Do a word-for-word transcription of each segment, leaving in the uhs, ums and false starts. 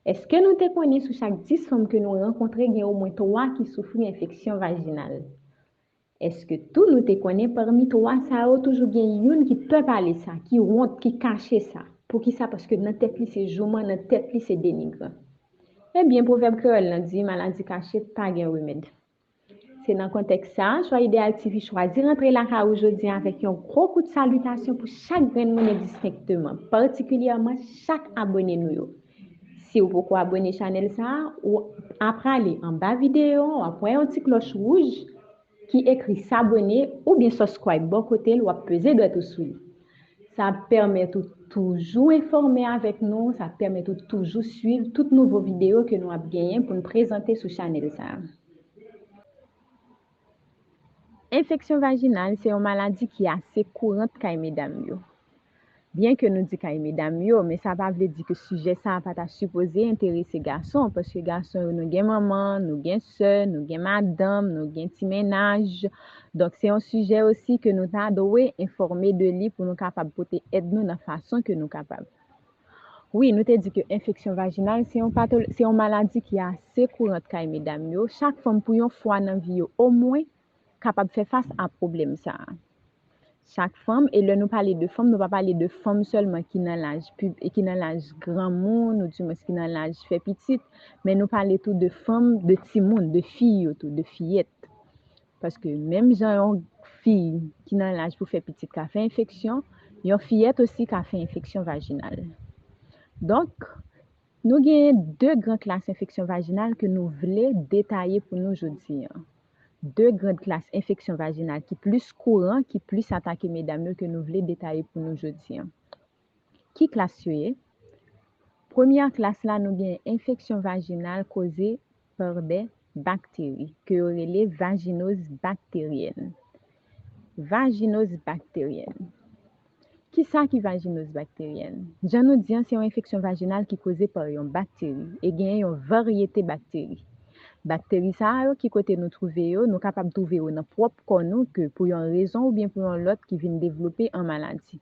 Èske nou te konnen sou chak dis fanm ke nou rankontre, gen omwen twa ki soufri enfeksyon vajinal? Èske tou nou te konnen pami twa sa yo, toujou gen youn ki pè pale sa, ki wont, ki kache sa? Poukisa? Paske nan tèt li se jouman, nan tèt li se denigran. Ebyen, pwovèb kreyòl lan di, maladi kache pa gen remèd. Se nan kontèks sa a, Choix Idéal T V chwazi rantre lakay ou jodi a avèk yon gwo kout salitasyon pou chak grenn moun endistenkteman, patikilyèman chak abone nou yo. Si w poko abone chanèl sa a, w ap prale anba videyo an, w ap wè yon ti klòch wouj ki ekri s'abonner oubyen subscribe bò kote l, w ap peze dwèt ou sou li. Sa ap pèmèt ou toujou enfòme avèk nou, sa ap pèmèt ou toujou swiv tout nouvo videyo ke nou ap genyen pou n prezante sou chanèl sa a. Enfeksyon vajinal se yon maladi ki ase kourant kay medam yo. Byen ke nou di kay medam yo, men sa pa vle di ke sijè sa a pa ta sipoze enterese gason, paske gason yo, nou gen manman, nou gen sè, nou gen madanm, nou gen ti mennaj. Donk, se yon sijè osi ke nou ta dwe enfòme de li pou nou kapab pote èd nou nan fason ke nou kapab. Wi, nou te di ke enfeksyon vajinal se yon patolo-, se yon maladi ki ase kourant kay medam yo. Chak fanm, pou yon fwa nan vi yo, omwen, kapab fè fas a pwoblèm sa a. Chak fanm, e lè nou pale de fanm, nou pa pale de fanm sèlman ki nan laj pib-, ki nan laj granmoun, oudimwens ki nan laj fè pitit, men nou pale tou de fanm, de timoun, de fi yo tou, de fiyèt. Paske menm jan yon fi ki nan laj pou fè pitit ka fè enfeksyon, yon fiyèt osi ka fè enfeksyon vajinal. Donk, nou genyen de gran klas enfeksyon vajinal ke nou vle detaye pou nou jodi an. De gran klas enfeksyon vajinal ki plis kouran, ki plis atake medam yo ke nou vle detaye pou nou jodi an. Ki klas yo ye? Premyè klas la, nou gen enfeksyon vajinal koze par de bakteri, ke yo rele vajinoz bakteryèn. Vajinoz bakteryèn. Kisa ki vajinoz bakteryèn? Jan nou di an, se yon enfeksyon vajinal ki koze pa yon bakteri, e genyen yon varyete bakteri. Bakteri sa a yo, ki kote nou twouve yo, nou kapab twouve yo nan pwòp kò nou, ke pou yon rezon oubyen pou yon lòt ki vin devlope an maladi.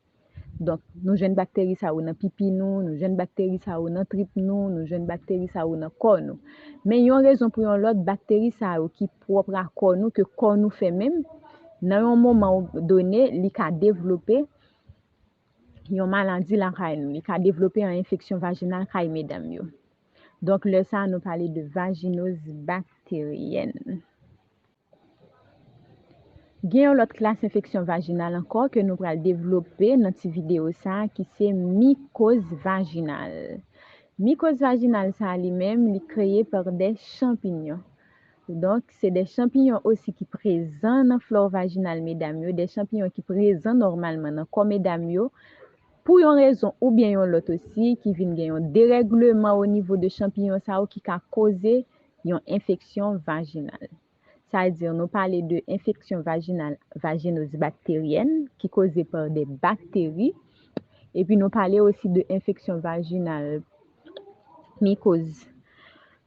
Donk, nou jwenn bakteri sa yo nan pipi nou, nou jwenn bakteri sa yo nan trip nou, nou jwenn bakteri sa yo nan kò nou. Men yon rezon pou yon lòt, bakteri sa yo ki pwòp a kò nou, ke kò nou fè menm, nan yon moman done, li ka devlope yon maladi lakay nou, li ka devlope yon enfeksyon vajinal kay medam yo. Donk, lè sa a, nou pale de vajinoz bakteryèn. Gen yon lòt klas enfeksyon vajinal ankò ke nou pral devlope nan ti videyo sa a, ki se mikoz vajinal. Mikoz vajinal sa a li menm, li kreye pa de chanpinyon. Donk, se de chanpinyon osi ki prezan nan flò vajinal medam yo, de chanpinyon ki prezan nòmalman nan kò medam yo, pou yon rezon oubyen yon lòt osi, ki vin gen yon derègleman o nivo de chanpinyon sa yo ki ka koze yon enfeksyon vajinal. Sa vle di, nou pale de enfeksyon vajinal, vajinoz bakteryèn, ki koze pa de bakteri, epi nou pale osi de enfeksyon vajinal, mikoz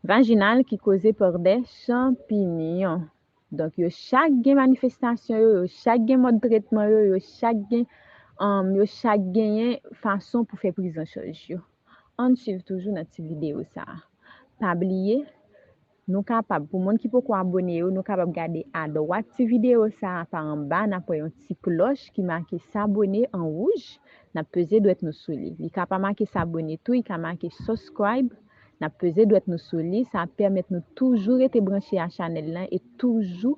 vajinal, ki koze pa de chanpinyon. Donk, yo chak gen manifestasyon yo, yo chak gen mòd tretman yo, yo chak gen, um, yo chak genyen fason pou fè prizanchaj yo. Ann swiv toujou nan ti videyo sa a. Pa bliye, nou kapab, pou moun ki poko abone yo, nou kapab gade adwat ti videyo sa a pa anba, n ap wè yon ti klòch ki make s'abonner an wouj, n ap peze dwèt nou sou li. Li ka pa make s'abonner tou, li ka make subscribe, n ap peze dwèt nou sou li, sa ap pèmèt nou toujou rete branche a chanèl lan e toujou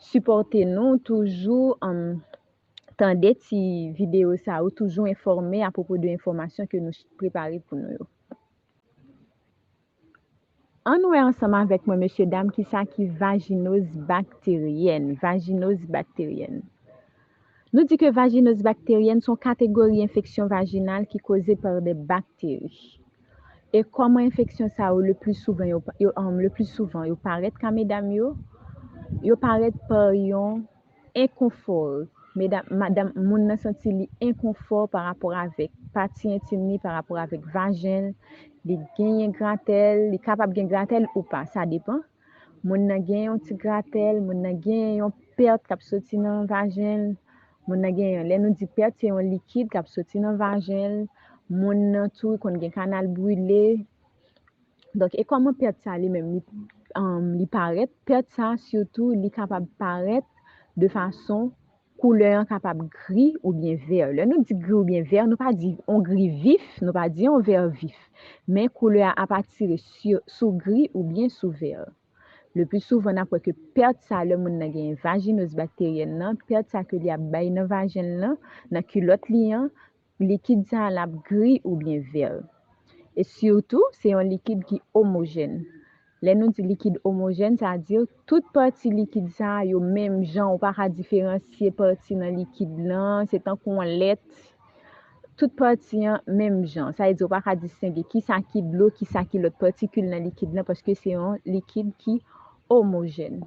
sipòte nou, toujou, um, tande ti videyo sa yo, toujou enfòme apwopo de enfòmasyon ke nou prepare pou nou yo. Ann wè ansanm avèk mwen, mesye dam, kisa ki vajinoz bakteryèn, vajinoz bakteryèn. Nou di ke vajinoz bakteryèn se yon kategori enfeksyon vajinal ki koze pa de bakteri. E kòman enfeksyon sa yo le pli souvan yo, yo, um, le pli souvan yo parèt ka medam yo? Yo parèt pa yon enkonfò. Medam, madanm, moun nan santi li enkonfò pa rapò avèk pati entim li, pa rapò avèk vajen l. Li genyen gratèl, li kapab gen gratèl ou pa, sa depan. Moun nan gen yon ti gratèl, moun nan gen yon pèt k ap soti nan vajen l. Moun nan gen yon, lè nou di pèt, se yon likid k ap soti nan vajen l. Moun nan tou konn gen kanal brile. Donk, e kòman pèt sa li menm li, um, li parèt? Pèt sa sitou li kapab parèt de fason koulè an kapab gri oubyen vè. Lè nou di gri oubyen vè, nou pa di yon gri vif, nou pa di yon vè vif, men koulè a ap atire sou gri oubyen sou vè. Le pli souvan, n ap wè ke pèt sa, lè moun nan genyen vajinoz bakteryèn nan, pèt sa ke li ap bay nan vajen l lan, nan kilòt li an, likid sa l ap gri oubyen vè. E sitou, se yon likid ki omojèn. Lè nou di likid omojèn, sa di tout pati likid sa yo menm jan, ou pa ka diferansye pati nan likid lan, se tankou yon lèt, tout pati an menm jan. Sa vle di ou pa ka distenge kisa ki dlo, kisa ki lòt patikil nan likid lan, paske se yon likid ki omojèn.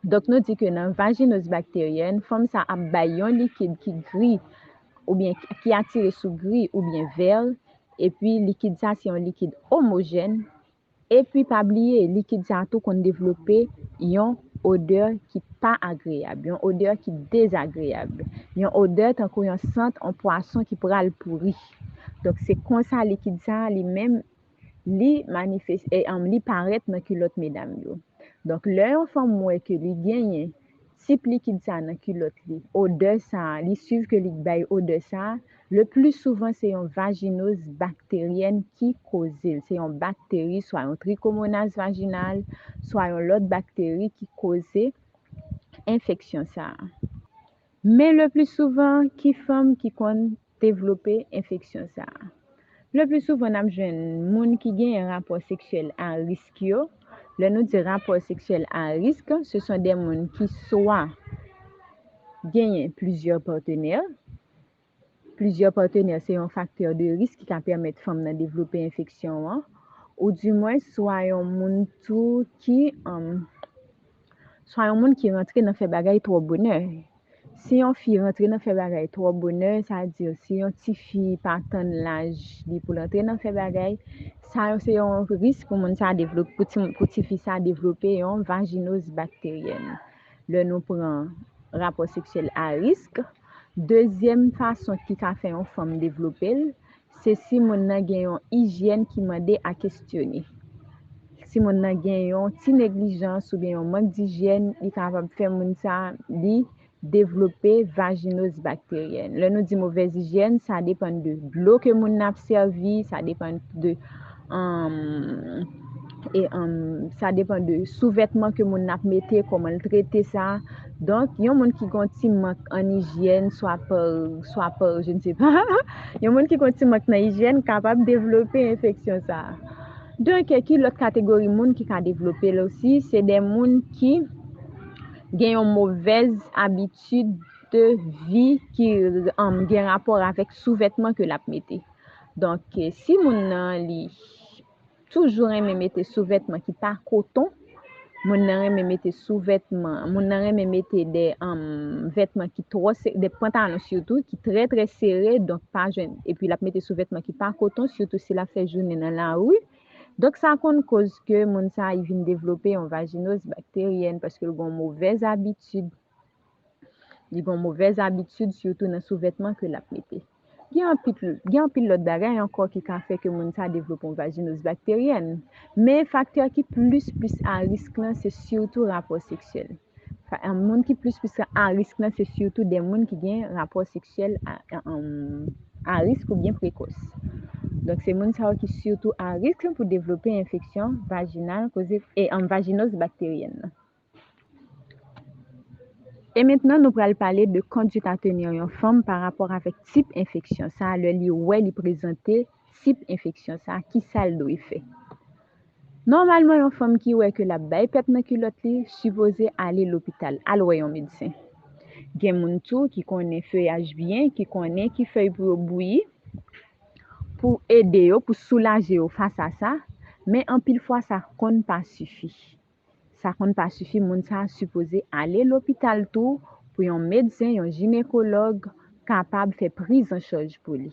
Donk, nou di ke nan vajinoz bakteryèn, fanm sa ap bay yon likid ki gri, oubyen ki atire sou gri oubyen vè, epi likid sa se yon likid omojèn, epi pa bliye, likid sa tou konn devlope yon odè ki pa agreyab, yon odè ki dezagreyab, yon odè tankou yon sant, yon pwason ki pral pouri. Donk, se konsa likid sa li menm, li manifeste, um, li parèt nan kilòt medam yo. Donk, lè yon fanm wè ke li genyen tip likid sa nan kilòt li, odè sa, li swiv ke li bay odè sa, le pli souvan se yon vajinoz bakteryèn ki koze l. Se yon bakteri, swa yon trikomonaz vajinal, swa yon lòt bakteri ki koze enfeksyon sa. Men le pli souvan, ki fanm ki konn devlope enfeksyon sa a? Le pli souvan, n ap jwenn moun ki genyen rapò seksyèl a risk yo. Lè nou di rapò seksyèl a risk, se son de moun ki swa genyen plizyè patenè. Plizyè patenè se yon faktè de risk ki ka pèmèt fanm nan devlope enfeksyon an. Ou dimwen, swa yon moun tou ki, um, swa yon moun ki rantre nan fè bagay twò bonè. Si yon fi rantre nan fè bagay twò bonè, sa vle di si yon tifi pa tann laj li pou l antre nan fè bagay, sa yo se yon risk pou moun sa devlope, pou ti, pou tifi sa devlope yon vajinoz bakteryèn. Lè nou pran rapò seksyèl a risk, dezyèm fason ki ka fè yon fanm devlope l, se si moun nan gen yon ijyèn ki mande a kestyone. Si moun nan gen yon ti neglijans oubyen yon mank dijyèn, li kapab fè moun sa li devlope vajinoz bakteryèn. Lè nou di movèz ijyèn, sa depann de dlo ke moun nan ap sèvi, sa depann de, um, e, um, sa depann de souvètman ke moun nan ap mete, kòman l trete sa. Donk, yon moun ki gen yon ti mank an ijyèn, swa pa, swa pa, je ne sais pas, yon moun ki gen yon ti mank nan ijyèn kapab devlope enfeksyon sa a. Donk, ki lòt kategori moun ki ka devlope l osi? Se de moun ki gen yon movèz abitid de vi ki, um, gen rapò avèk souvètman ke l ap mete. Donk, si moun nan li toujou renmen mete souvètman ki pa koton, moun nan renmen mete souvètman, moun nan renmen mete de, um, vètman ki twò se-, de pantalon sitou, ki trè, trè sere, donk pa jwenn. Epi l ap mete souvètman ki pa koton, sitou si l ap fè jounen nan lari. Donk, sa konn koz ke moun sa a vin devlope yon vajinoz bakteryèn, paske l gen yon movèz abitid. Li gen yon movèz abitid, sitou nan souvètman ke l ap mete. Gen anpil, gen anpil lòt bagay ankò ki ka fè ke moun sa devlope yon vajinoz bakteryèn. Men faktè ki plis, plis a risk lan, se sitou rapò seksyèl. Fa-, moun ki plis, plis a risk lan, se sitou de moun ki gen rapò seksyèl a, a, a risk oubyen prekòs. Donk, se moun sa yo ki sitou a risk pou devlope enfeksyon vajinal, koze, e, um, vajinoz bakteryèn nan. E mentnan, nou pral pale de conduite à tenir yon fanm pa rapò avèk tip enfeksyon sa a, lè li wè li prezante tip enfeksyon sa a, ki sa l dwe fè? Nòmalman, yon fanm ki wè ke l ap bay pèt nan kilòt li, sipoze ale lopital, al wè yon medsen. Gen moun tou ki konnen feyaj byen, ki konnen ki fèy pou yo bouyi, pou ede yo, pou soulaje yo fas a sa, men anpil fwa sa konn pa sifi. Sa konn pa sifi, moun sa a sipoze ale lopital tou pou yon medsen, yon jinekològ kapab fè priz an chaj pou li.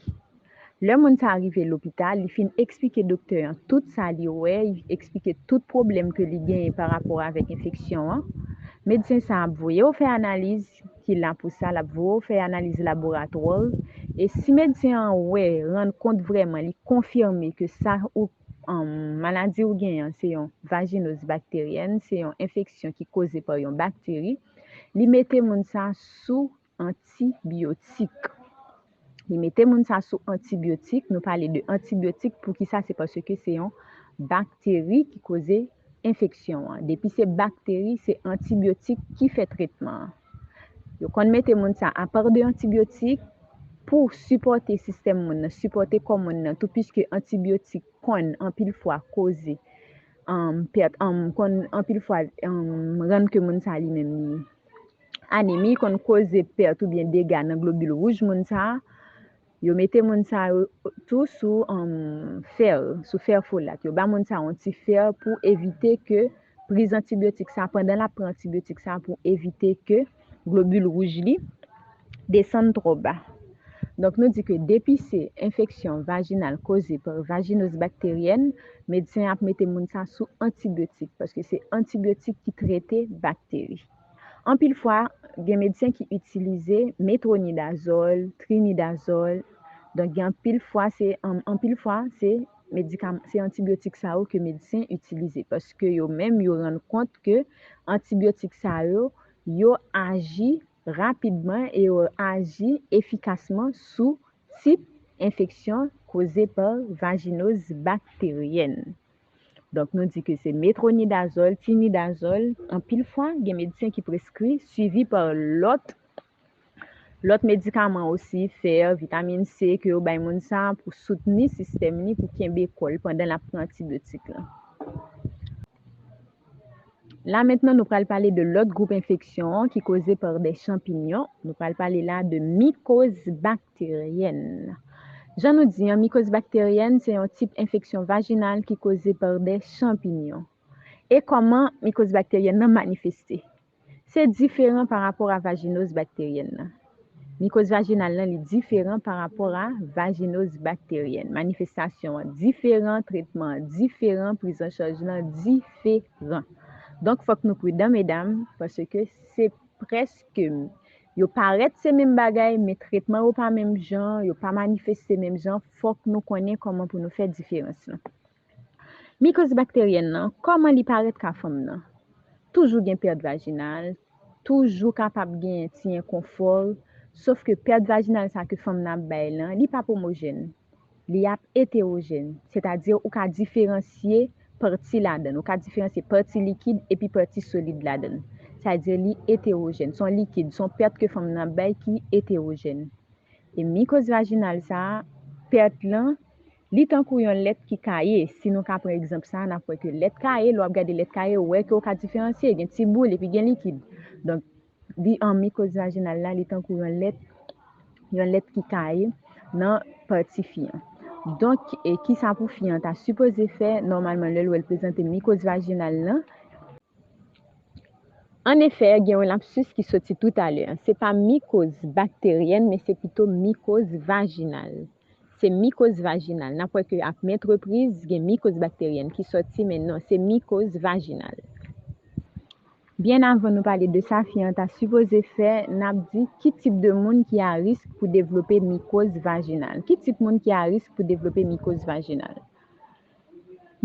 Lè moun sa a rive lopital, li fin eksplike doktè an tout sa li wè, li eksplike tout pwoblèm ke li genyen pa rapò avèk enfeksyon an. Medsen sa a ap voye w fè analiz ki la pou sa, l ap voye w fè analiz laboratwa. E si medsen an wè, rann kont vrèman, li konfime ke sa ou Anm, maladi ou genyen an, se yon vajinoz bakteryèn, se yon enfeksyon ki koze pa yon bakteri. Li mete moun sa sou antibyotik. Li mete moun sa sou antibyotik. Nou pale de antibyotik, poukisa? Se paske se yon bakteri ki koze enfeksyon an. Depi se bakteri, se antibyotik ki fè tretman an. Yo konn mete moun sa apa de antibyotik pou sipòte sistèm moun nan, sipòte kò moun nan tou, piske antibyotik konn anpil fwa koze, um, pèt, um, konn anpil fwa, um, rann ke moun sa li menm li anemi, konn koze pèt oubyen dega nan globil wouj moun sa. Yo mete moun sa yo tou sou, um, fè, sou fè folat. Yo ba moun sa yon ti fè pou evite ke priz antibyotik sa, pandan l ap pran antibyotik sa, pou evite ke globil wouj li desann twò ba. Donk, nou di ke depi se enfeksyon vajinal koze pa vajinoz bakteryèn, medsen ap mete moun sa sou antibyotik, paske se antibyotik ki trete bakteri. Anpil fwa, gen medsen ki itilize metronidazòl, trinidazòl. Donk, gen anpil fwa, se, an-, anpil fwa, se medikam-, se antibyotik sa yo ke medsen itilize, paske yo menm, yo rann kont ke antibyotik sa yo, yo aji rapidman e yo aji efikasman sou tip enfeksyon koze pa vajinoz bakteryèn. Donk, nou di ke se metronidazòl, trinidazòl, anpil fwa, gen medsen ki preskri, swivi pa lòt, lòt medikaman osi, fè, vitamin C, ke yo bay moun sa pou soutni sistèm li, pou kenbe kò l pandan l ap pran antibyotik la. La mentnan, nou pral pale de lòt gwoup enfeksyon an ki koze pa de chanpinyon. Nou pral pale la de mikoz bakteryèn. Jan nou di an, mikoz bakteryèn se yon tip enfeksyon vajinal ki koze pa de chanpinyon. E kòman mikoz bakteryèn nan manifeste? Se diferan pa rapò a vajinoz bakteryèn nan. Mikoz vajinal nan, li diferan pa rapò a vajinoz bakteryèn. Manifestasyon an diferan, tretman an diferan, priz an chaj lan diferan. Donk, fòk nou pridan, medam, paske se prèske, yo parèt se menm bagay, men tretman yo pa menm jan, yo pa manifeste menm jan. Fòk nou konnen kòman pou nou fè diferans lan. Mikoz bakteryèn nan, kòman li parèt ka fanm nan? Toujou gen pèt vajinal, toujou kapab gen ti enkonfò, sof ke pèt vajinal sa ke fanm nan ap bay lan, li p ap omojèn. Li ap etewojèn, sètadi ou ka diferansye pati ladan l, ou ka diferansye pati likid epi pati solid ladan l. Sa vle di li etewojèn, se yon likid, se yon pèt ke fanm nan ap bay ki etewojèn. E mikoz vajinal sa a, pèt lan, li tankou yon lèt ki kaye. Si nou ka pran egzanp sa a, n ap wè ke lèt kaye, lè w ap gade lèt kaye, ou wè ke w ka diferansye, gen ti boul epi gen likid. Donk, li an mikoz vajinal la, li tankou yon lèt, yon lèt ki kaye nan pati fi an. Donk, e kisa pou fi an ta sipoze fè, nòmalman, lè l wè l prezante mikoz vajinal lan? Annefè, gen yon lapsis ki soti toutalè. Se pa mikoz bakteryèn, men se pito mikoz vajinal. Se mikoz vajinal. N ap wè ke a maintes reprises, gen mikoz bakteryèn ki soti, men non, se mikoz vajinal. Byen avan nou pale de sa fi an ta sipoze fè, n ap di ki tip de moun ki a risk pou devlope mikoz vajinal. Ki tip moun ki a risk pou devlope mikoz vajinal?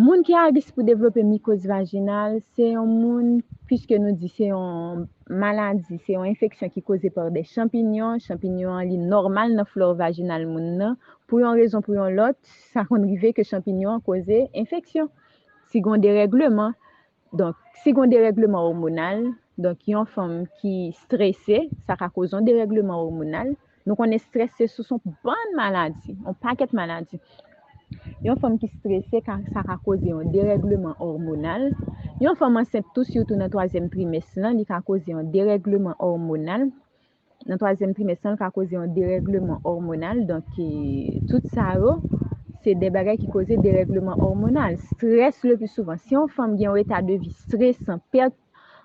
Moun ki a risk pou devlope mikoz vajinal, se yon moun, piske nou di se yon maladi, se yon enfeksyon ki koze pa de chanpinyon. Chanpinyon an, li nòmal nan flò vajinal moun nan. Pou yon rezon, pou yon lòt, sa konn rive ke chanpinyon an koze enfeksyon. Si gen derègleman, donk, si gen derègleman òmonal, donk, yon fanm ki strese, sa ka koze yon derègleman òmonal. Nou konnen strès se sous yon bann maladi, yon pakèt maladi. Yon fanm ki strese, ka, sa ka koze yon derègleman òmonal. Yon fanm ansent tou, sitou nan twazyèm trimès lan, li ka koze yon derègleman òmonal. Nan twazyèm trimès lan, li ka koze yon derègleman òmonal. Donk, e, tout sa yo, se de bagay ki koze derègleman òmonal. Strès le pli souvan. Si yon fanm gen yon eta de vi stresan, pèt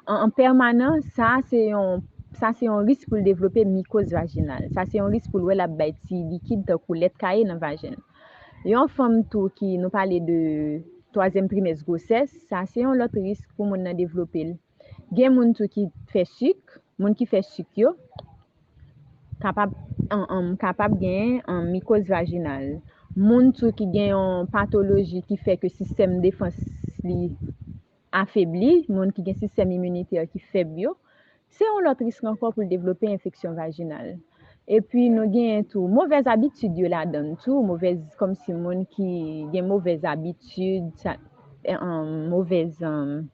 an, an pèmanan, sa se yon, sa se yon risk pou l devlope mikoz vajinal. Sa se yon risk pou l wè l ap bay ti likid tankou lèt kaye nan vajen l. Yon fanm tou ki, nou pale de twazyèm trimès gwosès, sa se yon lòt risk pou moun nan devlope l. Gen moun tou ki fè sik, moun ki fè sik yo, kapab, an, an, kapab gen, an, mikoz vajinal. Moun tou ki gen yon patoloji ki fè ke sistèm defans li afebli, moun ki gen sistèm iminitè ki fèb yo, se yon lòt risk ankò pou l devlope enfeksyon vajinal. Epi nou genyen tou movèz abitid yo ladan l tou, movèz, kòmsi moun ki gen movèz abitid, sa, eh, um, movèz, um,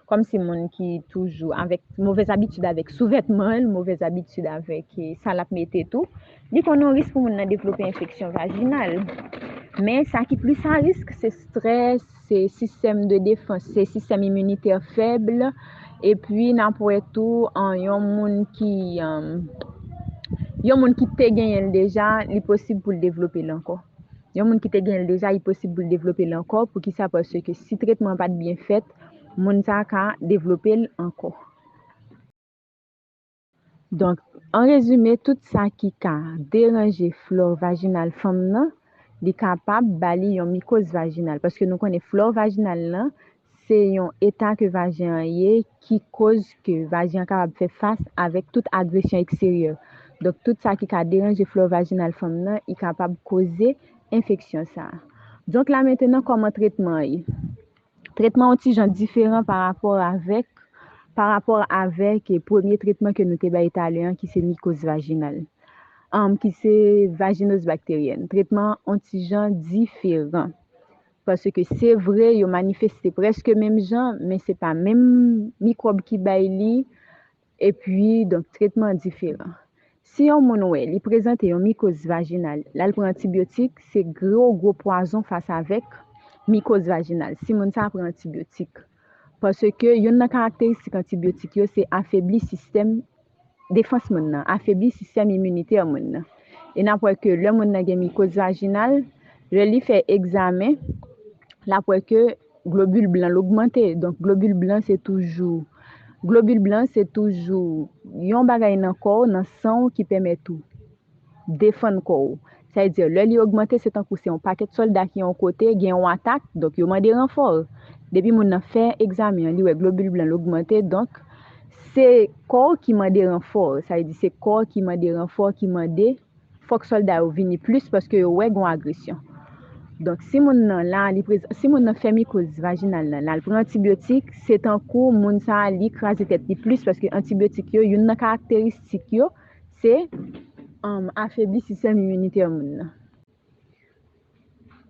kòmsi moun ki toujou avèk movèz abitid avèk souvètman l, movèz abitid avèk, eh, sa l ap mete tou, li konn yon risk pou moun nan devlope enfeksyon vajinal. Men sa ki plis a risk, se strès, se sistèm de defans, se sistèm iminitè fèb, epi n ap wè tou, an, yon moun ki, an, yon moun ki te genyen l deja, li posib pou l devlope l ankò. Yon moun ki te genyen l deja, li posib pou l devlope l ankò. Poukisa? Paske si tretman an pa t byen fèt, moun sa a ka devlope l ankò. Donk, an rezime, tout sa ki ka deranje flò vajinal fanm nan, li kapab ba li yon mikoz vajinal. Paske nou konnen flò vajinal lan, se yon eta ke vajen an ye ki koz ke vajen an kapab fè fas avèk tout agresyon eksteryè. Donk, tout sa ki ka deranje flò vajinal fanm nan, li kapab koze enfeksyon sa a. Donk, la mentenan, kòman tretman an ye? Tretman yon ti jan diferan pa rapò avèk, pa rapò avèk, eh, premye tretman ke nou te bay talè an, ki se mikoz vajinal, um, ki se vajinoz bakteryèn. Tretman yon ti jan diferan. Paske se vre, yo manifeste prèske menm jan, men se pa menm mikwòb ki bay li, epi, donk, tretman an diferan. Si yon moun wè li prezante yon mikoz vajinal, l al pran antibyotik, se gwo, gwo pwazon fas avèk mikoz vajinal, si moun sa a pran antibyotik. Paske youn nan karakteristik antibyotik yo, se afebli sistèm defans moun nan, afebli sistèm iminitè moun nan. E n ap wè ke lè moun nan gen mikoz vajinal, lè li fè egzamen, l ap wè ke globil blan l ogmante. Donk, globil blan se toujou, globil blan se toujou yon bagay nan kò w, nan san w ki pèmèt ou defann kò w. Sa vle di, lè li ogmante, se tankou se yon pakèt sòlda ki yon kote, gen yon atak, donk yo mande ranfò. Depi moun nan fè egzamen an, li wè globil blan l ogmante, donk se kò w ki mande ranfò. Sa vle di, se kò w ki mande ranfò, ki mande fòk sòlda yo vini plis paske yo wè gen yon agresyon. Donk, si moun nan la, li prezan-, si moun nan fè mikoz vajinal nan, l al pran antibyotik, se tankou moun sa a, li kraze tèt li plis paske antibyotik yo, youn nan karakteristik yo, se, um, afebli sistèm iminitè moun nan.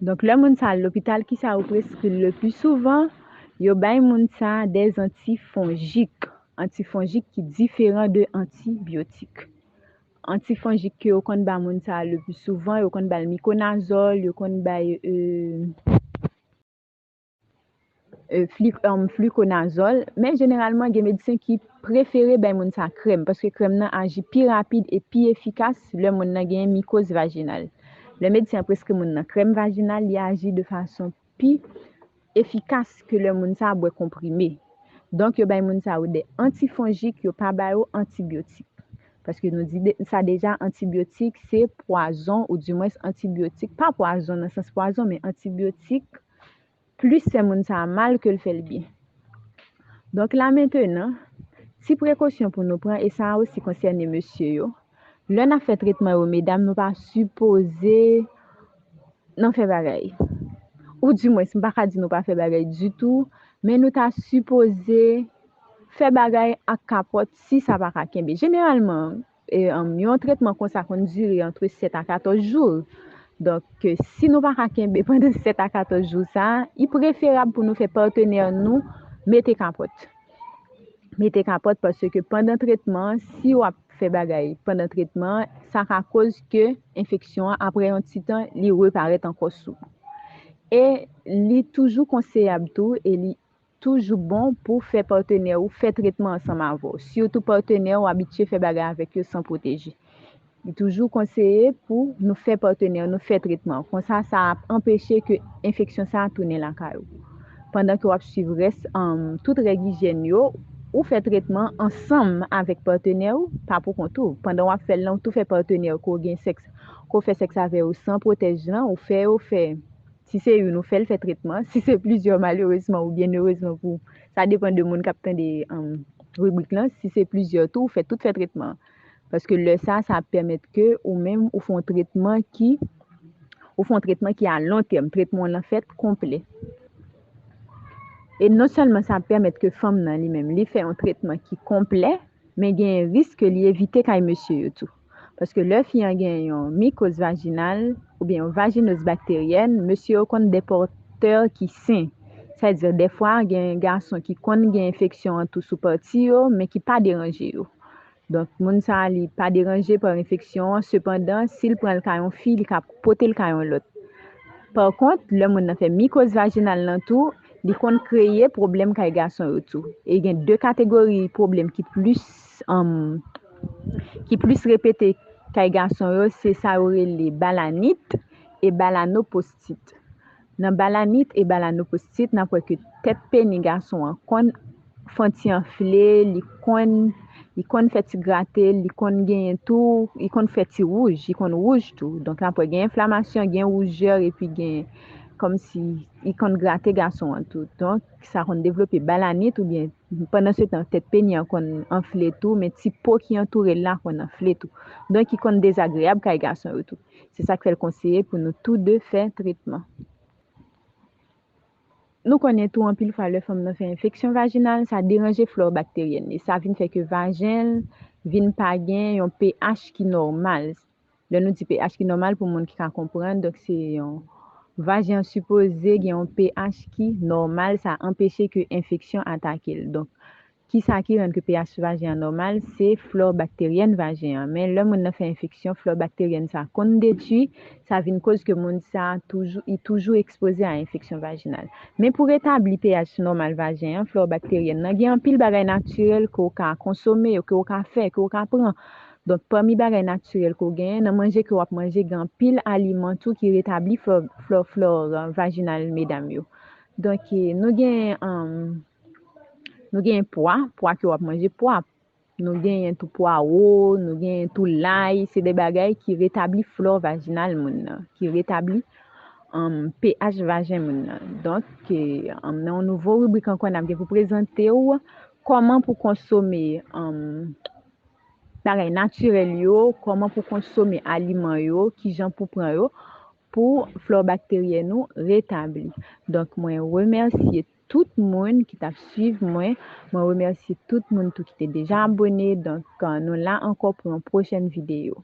Donk, lè moun sa al lopital, kisa yo preskri l le pli souvan? Yo bay moun sa a des antifonjik, antifonjik ki diferan de antibyotik. Antifonjik ke yo konn ba moun sa a le pli souvan, yo konn ba l mikonazòl, yo konn bay, euh, euh, fli-, um, flikonazòl, men jeneralman gen medsen ki prefere bay moun sa krèm, paske krèm nan aji pi rapid e pi efikas lè moun nan gen mikoz vajinal. Lè medsen an preskri moun nan krèm vajinal, li aji de fason pi efikas ke lè moun sa a bwè konprime. Donk, yo bay moun sa yo de antifonjik, yo pa ba yo antibyotik. Paske nou di de-, sa deja, antibyotik se pwazon, oudimwens antibyotik, pa pwazon nan sans pwazon, men antibyotik plis fè moun sa a mal ke l fè l byen. Donk, la mentenan, ti prekosyon pou nou pran, e sa a osi konsène mesye yo. Lè n ap fè tretman yo, medam, nou pa sipoze nan fè bagay. Oudimwens, m pa ka di nou pa fè bagay ditou, men nou ta sipoze fè bagay ak kapòt si sa pa ka kenbe. Jeneralman, e, um, yon tretman konsa konn dire antre sèt a katòz jou. Donk, si nou pa ka kenbe pandan sèt a katòz jou sa a, li preferab pou nou fè patnè nou mete kapòt. Mete kapòt, paske pandan tretman an, si w ap fè bagay pandan tretman an, sa ka koz ke enfeksyon an, apre yon ti tan, li reparèt ankò sou ou. E li toujou konseyab tou, e li toujou bon pou fè patnè ou fè tretman ansanm avè w. Sitou patnè ou abitye fè bagay avèk yo san pwoteje. Li toujou konseye pou nou fè patnè nou fè tretman. Konsa, sa ap anpeche ke enfeksyon sa a tounen lakay ou. Pandan ke w ap swiv rès, um, tout règ ijyèn yo, ou fè tretman ansanm avèk patnè ou, pa pou kont ou. Pandan w ap fè l lan, ou tou fè patnè ou ke w gen sèks, ke w fè sèks avè yo san pwotèj lan, ou fè yo fè, si se youn, ou fè l fè tretman. Si se plizyè, malerezman oubyen erezman pou, sa depann de moun k ap tande, um, ribrik lan. Si se plizyè tou, ou fè tout fè tretman. Paske lè sa, sa ap pèmèt ke ou menm, ou fè yon tretman ki Ou fè yon tretman ki a lon tèm, tretman w lan fèt konplè. E non sèlman sa ap pèmèt ke fanm nan li menm, li fè yon tretman ki konplè, men gen risk ke li evite kay mesye yo tou. Paske lè fi an gen yon mikoz vajinal oubyen yon vajinoz bakteryèn, mesye yo konn de pòtè ki sen. Sa vle di, dèfwa, gen gason ki konn gen enfeksyon an tou sou pati yo, men ki pa deranje yo. Donk, moun sa a, li pa deranje pa enfeksyon an, sepandan, si l pran l kay yon fi, li ka pote l kay yon lòt. Pa kont, lè moun nan fè mikoz vajinal lan tou, li konn kreye pwoblèm kay gason yo tou. E gen de kategori pwoblèm ki plis, um, ki plis repete kay gason yo, se sa yo rele balanit e balanopostit. Nan balanit e balanopostit, n ap wè ke tèt peni gason an konn fè yon ti anfle, li konn, li konn fè ti grate, li konn genyen tou, li konn fè ti wouj, li konn wouj tou. Donk, n ap wè gen enflamasyon, gen woujè, epi gen kòmsi li konn grate gason an tou. Donk, sa konn devlope balanit oubyen pandan se tan, tèt peni an konn anfle tou, men ti po ki antoure l la konn anfle tou. Donk, li konn dezagreyab kay gason yo tou. Se sa k fè l konseye pou nou tou de fè tretman. Nou konnen tou anpil fwa lè fanm nan fè enfeksyon vajinal, sa deranje flò bakteryèn li. Sa vin fè ke vajen l vin pa gen yon pH ki nòmal. Lè nou di pH ki nòmal, pou moun ki ka konprann, donk se yon vajen an sipoze gen yon pH ki nòmal, sa anpeche ke enfeksyon atake l. Donk, kisa ki rann ke pH vajen an nòmal? Se flò bakteryèn vajen an. Men lè moun nan fè enfeksyon, flò bakteryèn sa konn detwi, sa vin koz ke moun sa toujou, li toujou ekspoze a enfeksyon vajinal. Men pou retabli pH nòmal vajen an, flò bakteryèn nan, gen anpil bagay natirèl ke w ka konsome, ke w ka fè, ke w ka pran. Donk, pami bagay natirèl ke w genyen, nan manje ke w ap manje, gen anpil aliman tou ki retabli flò, flò, flò, uh, vajinal medam yo. Donk, eh, nou gen, um, nou gen pwa, pwa ke w ap manje, pwa. Nou genyen tou pwawo, nou genyen tou lay. Se de bagay ki retabli flò vajinal moun nan, ki retabli, um, pH vajen moun nan. Donk, eh, um, nan yon nouvo ribrik ankò, n ap gen pou prezante w kòman pou konsome, um, bagay natirèl yo, kòman pou konsome aliman yo, kijan pou pran yo, pou flò bakteryèn ou retabli. Donk, mwen remèsye tout moun ki t ap swiv mwen. Mwen remèsye tout moun tou ki te deja abone. Donk, nou la ankò pou yon pwochèn videyo.